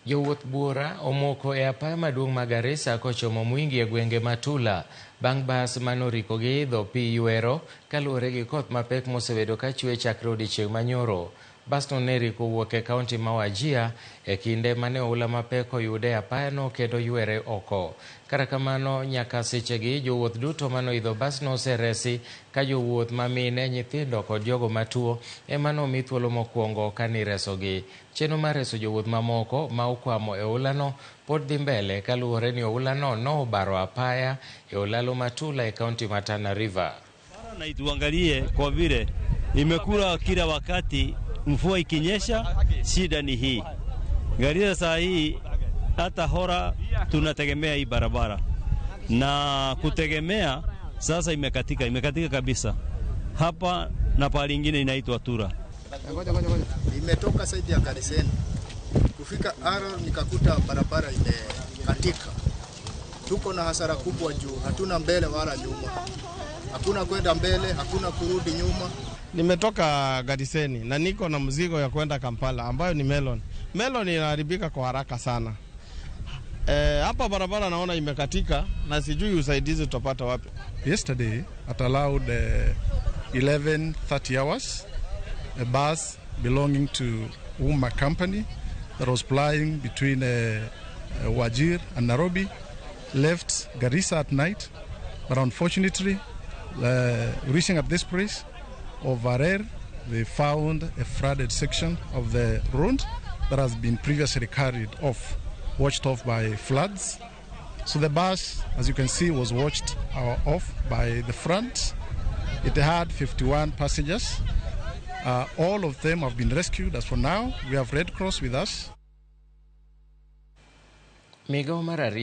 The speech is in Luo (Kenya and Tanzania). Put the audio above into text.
Jowuoth buora omoko e apaya maduong' ma Garissa kochomo Mwingi e gwenge ma Tula bang' bas manoriko gi idho pi ywero kaluwore gi koth mapek mosebedo ka chwe chakre odiechieng' manyoro. Basno ne riko wuok e kaunti ma Wajir e kinde mane oula mapek oyude e apayano kendo ywere oko. Kata kamano nyaka sechegi jowuoth duto manoidho basno oseresi ka jowuoth ma mine, nyithindo kod jogo matuo ema nomi thuolo mokwongo kaniresogi. Chenro mar reso jowuoth mamoko ma okwamo e oulano pod dhi mbele kaluwore ni oulano nobaro apaya e olalo ma Tula e kaunti ma Tana River. Na ituangalie kwa vile imekula kila wakati, mvua ikinyesha, shida ni hii. Garissa saa hii hata hora tunategemea hii barabara na kutegemea sasa imekatika, imekatika kabisa hapa na pahali ingine inaitwa Tura. Nimetoka side ya Gariseni kufika Aror nikakuta barabara imekatika. Tuko na hasara kubwa juu hatuna mbele wala nyuma, hakuna kwenda mbele, hakuna kurudi nyuma. Nimetoka Gariseni na niko na mzigo ya kwenda Kampala ambayo ni melon. Melon inaharibika kwa haraka sana. Hapa barabara naona imekatika na sijui usaidizi tutapata wapi. Yesterday at around 11:30 hours, a bus belonging to Uma Company that was plying between Wajir and Nairobi left Garissa at night, but unfortunately, reaching at this place of Arer, they found a flooded section of the road that has been previously carried off, washed off by floods. So the bus, as you can see, was washed off by the front. It had 51 passengers. All of them have been rescued. As for now, we have Red Cross with us. Migawo mar arita.